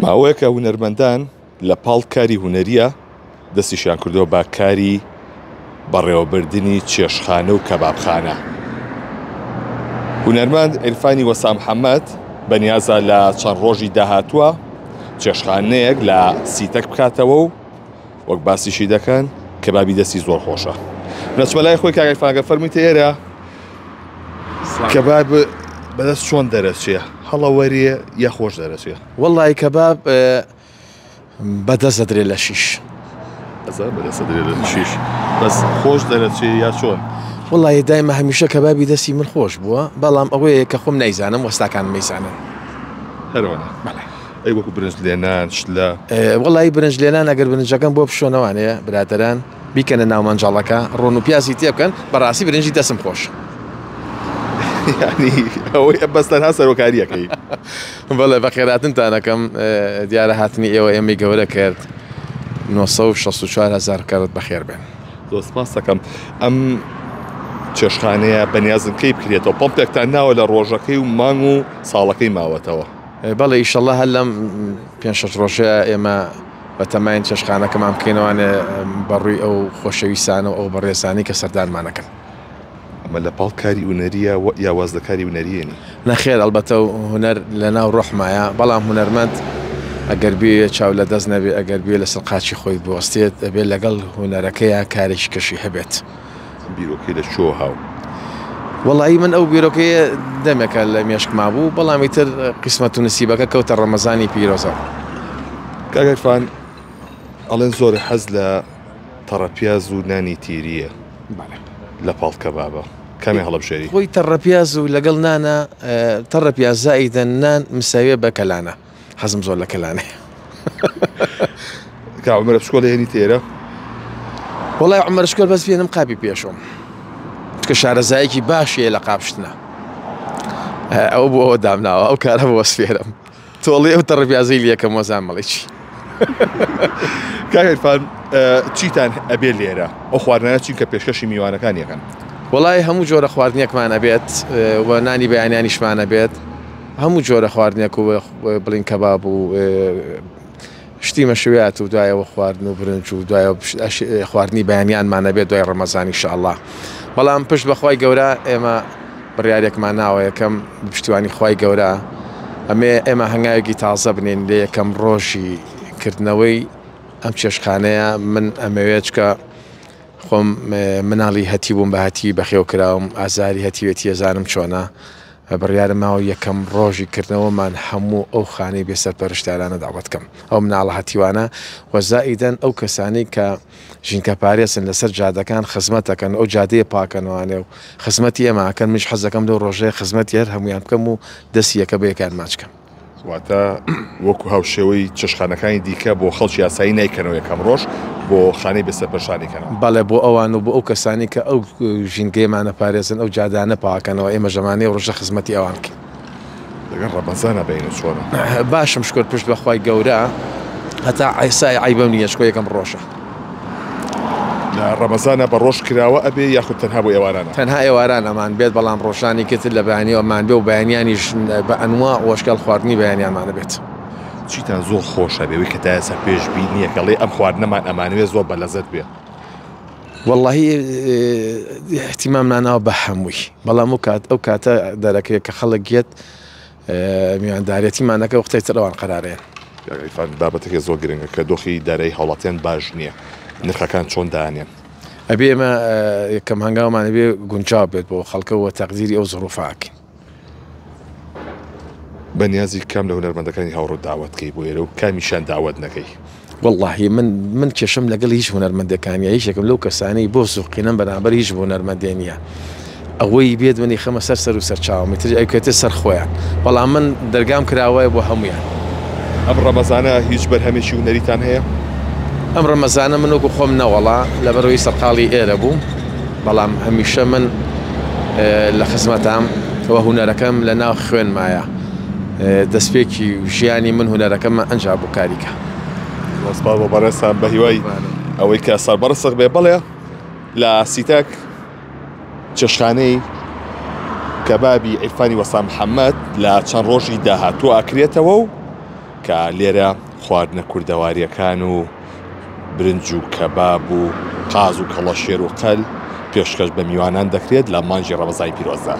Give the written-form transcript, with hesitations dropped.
ماوەیەکە هونەرمەندان لە پاڵ کاری هونەرییە دەستیشیان کردووە بە کاری بەڕێوەبردنی چێشتخانە و کەبابخانە. هونەرمەند عیرفانی وەسا محەمەد بەنیازە لە چەند ڕۆژی داهاتووە چێشتخانەیەک لە سیتەک بکاتەوە و وەک باسیشی دەکەن کەبابی دەستی زۆر خۆشە. نەچمە لای خۆی کاک عیرفان گەر فەرموویتە ئێرە کەباب بەدەست چۆن دەرەچێ هەڵەوەرێ یا خۆش دەرەچێ؟ وەڵی کەباب بەدەست دەدرێ لە شیش. ئەزانم بەدەست دەدرێ لە شیش بەس خۆش دەرەچێ یا چۆن؟ وەڵی دایمە هەمیشە کەبابی دەستی من خۆش بووە بەڵام ئەوەیە کە خۆم نایزانم وەستاکانم ئەیزانن. هەرەوەنە بەڵێ. ئەی وەکو برنج لێنان شلە؟ وەڵی برنج لێنان ئەگەر برنجەکەم بۆ بشۆنەوانێ برادەران بیکەنە ناو مەنجەڵەکە ڕۆن و پیازی تێ بکەن بەڕاستی برنجی دەسم خۆشە. یانی ئەوەی بەس تەنها سەرۆکاریەکەی. بەڵێ بەخێراتنتان ئەکەم دیارە هاتنی ئێوە ئێمەی گەورە کرد 964 هەزار کەرت بەخێر بێن. زۆر سپاس دەکەم ئەم چێشخانەیە بەنیازن کەی بکرێتەوە پەمپێکتان ناوە لە ڕۆژەکەی و مانگ و ساڵەکەی ماوەتەوە. بەڵێ ئیشەڵا هەر لەم پێنج شەش ڕۆژەیە ئێمە بەتەماین چێشخانەکەمان بکەینەوانێ بەڕووی ئەو خۆشەویستانە و ئەو بەڕێزانەی کە سەردانمان ئەکەن. ئەمە لە پاڵ کاری هونەرییە یا واز لە کاری هونەری یەنی؟ نەخێر ئەڵبەتە هونەر لە ناو ڕۆحمایە، بەڵام هونەرمەند ئەگەر بیەوێ چاو لە دەست نەبێ، ئەگەر بیەوێ لەسەر قاچی خۆی بوەستێت، ئەبێ لەگەڵ هونەرەکەیا کارێکی کەشی هەبێت. ئەم بیرۆکەی لە کوێوە هاو؟ وەڵایی من ئەو بیرۆکەیە دەمێکە لە مێشکما بوو، بەڵام ئیتر قیسمەت و نسیبەکە کەوتە ڕەمەزانی پیرۆزەوە. کاک عیرفان ئەڵێن زۆر حەز لە تەڕەپیاز و نانی تیرییە لە پاڵ کەبابە کامیان هەڵەبژێری؟ خۆی تەڕەپیاز و لەگەڵ نانە تەڕەپیاز زائیدەن نان مساویە بە کەلانە حەزم زۆر لە کەلانەیە. کا عومەرە بچکۆلە هێنیتە ئێرە؟ وەڵای عومەر شکۆل بەس بێنم قاپی پێشۆم چکە شارەزایەکی باشیە لە قاپشتنە ئەو بۆ ئەوە دامناوە ئەو کارە بۆ سفێرم تۆڵی ئەو تەڕپیازەی لەکەم وەزان مەڵی چی کاک عیرفان چیتان ئەبێ لێرە ئەو خواردنانە چین کە پێشکەشی میوانەکان یەکەن؟ وەڵای هەموو جۆرە خواردنێکمان ئەبێت و نانی بەیانیانیشمان ئەبێت هەموو جۆرە خواردنێک و بڵین کەباب و شتی مەشویات و دوایەوە خواردن و برنج و دوایەوە خواردنی بەیانیانمان ئەبێت دوای ڕەمەزان ان شاء اللە بەڵام پشت بەخوای گەورە ئێمە بڕیارێکمان ناوە یەکەم پشتیوانی خوای گەورە ئەمێ ئێمە هەنگاوێکی تازە بنین لە یەکەم ڕۆژی کردنەوەی ئەم چێشخانەیە من ئەمەوێت چکە خۆم مناڵی هەتی بووم بە هەتی بەخێو کراوم ئازاری هەتیوێتی ئەزانم چۆنە بڕیارم ماوە یەکەم ڕۆژی کردنەوەمان هەموو ئەو خانەی بێ سەرپەرشتارانە دەعوەت کەم ئەو مناڵە هەتیوانە وە زائیدەن ئەو کەسانەی کە ژینکە پارێزن لەسەر جادەکان خزمەت ئەکەن ئەو جادەیە پاکەنەوانێ و خزمەتی ئێمە ئەکەن منیش حەزەکەم لەو ڕۆژەیە خزمەتی هەر هەموویان بکەم و دەستی یەکە بە یەکەیان ماچ کەم. واتە وەکو هاوشێوەی چێشتخانەکانی دیکە بۆ خەڵکی ئاسایی نایکەنەوە یەکەم ڕۆژ بۆ خانەی بێسەرپەرشتان ئەیکەنەوە. بەڵێ بۆ ئەوان و بۆ ئەو کەسانەی کە ئەو ژینگەیەمان ئەپارێزن ئەو جادانە پاکەنەوە ئێمەش ئەمانەوێ ئەو ڕۆژە خزمەتی ئەوان بکەین. لەگەڵ ڕەمەزانا بەینە چۆنە؟ باشم شکر پشت بە خوای گەورە هەتا ئێستا عەیبم نییە چکۆ یەکەم ڕۆژە. لە ڕەمەزانا بە ڕۆژ کراوە ئەبێ یاخود تەنها بۆ ئێوارانە؟ تەنها ئێواران ئەمان بێت بەڵام ڕۆژانی کتر لە بەیانیەوە ئەمان بێ و بەیانیانیش بە ئەنواع و ئەشکال خواردنی بەیانیانمان ئەبێت. چیتان زۆر خۆشە بێ وی کە تا ئێستا پێشبینیەک ئەڵێ ئەم خواردنەمان ئەمانەوێ زۆر بە لەزەت بێ؟ وەڵاهی ئیهتیماممان ناوە بە هەمووی بەڵام ئەو کات ئەو کاتە دەرەکەوێت کە خەڵک یەت میواندارێتیمان ئەکەن وەختێک تر ئەوان قەرارەیەن. کاک عیرفان بابەتەکە زۆر گرنگە کە دۆخی دارایی هاوڵاتیان باش نییە نرخەکان چۆن دانێن؟ ئەبێ ئێمە یەکەم هەنگاومان ئەبێ گونجاو بێت بۆ خەڵکە و تەقدیری ئەو زڕوفە ئەکەین. بەنیازی کام لە هونەرمەندەکانی هاوڕێت داوەت کەی بۆ ئێرە و کامیشیان داوەت نەکەی؟ وەڵاهی من من کێشەم لەگەڵ هیچ هونەرمەندێکا نیە یەکێکم لەو کەسانەی بۆ زوقینەم بەرامبەر هیچ هونەرمەندێ نیە ئەوەی بێت منی خەمە سەر سەر و سەر چاوم ئیتر ئەیکەوێتە سەر خۆیان بەڵام من دەرگام کراوەیە بۆ هەموویان. ئەم ڕەمەزانە هیچ بەرهەمێکی هونەریتان هەیە؟ ئەم ڕەمەزانە من وەکو خۆم نەوەڵا لەبەرئەوەی سەرقاڵی ئێرە بووم بەڵام هەمیشە من لە خزمەتام و هونەرەکەم لە ناو خوێنمایە دەستپێکی ژیانی من هونەرەکەمە ئەنجا بۆ کاریکە. زۆر سپاس بۆ بەڕێزتان بە هیوای ئەوەی کە سەربەرزتر بێ بەڵێ لە سیتەک چێشتخانەی کەبابی عیرفانی وەستا محەممەد لە چەند ڕۆژی داهاتوو ئاکرێتەوە و. کە لێرە خواردنە کوردەوارییەکان و برنج و کەباب و قاز و کەڵەشێر و قەل پێشکەش بە میوانان دەکرێت لە مانگی ڕەمەزانی پیرۆزدا.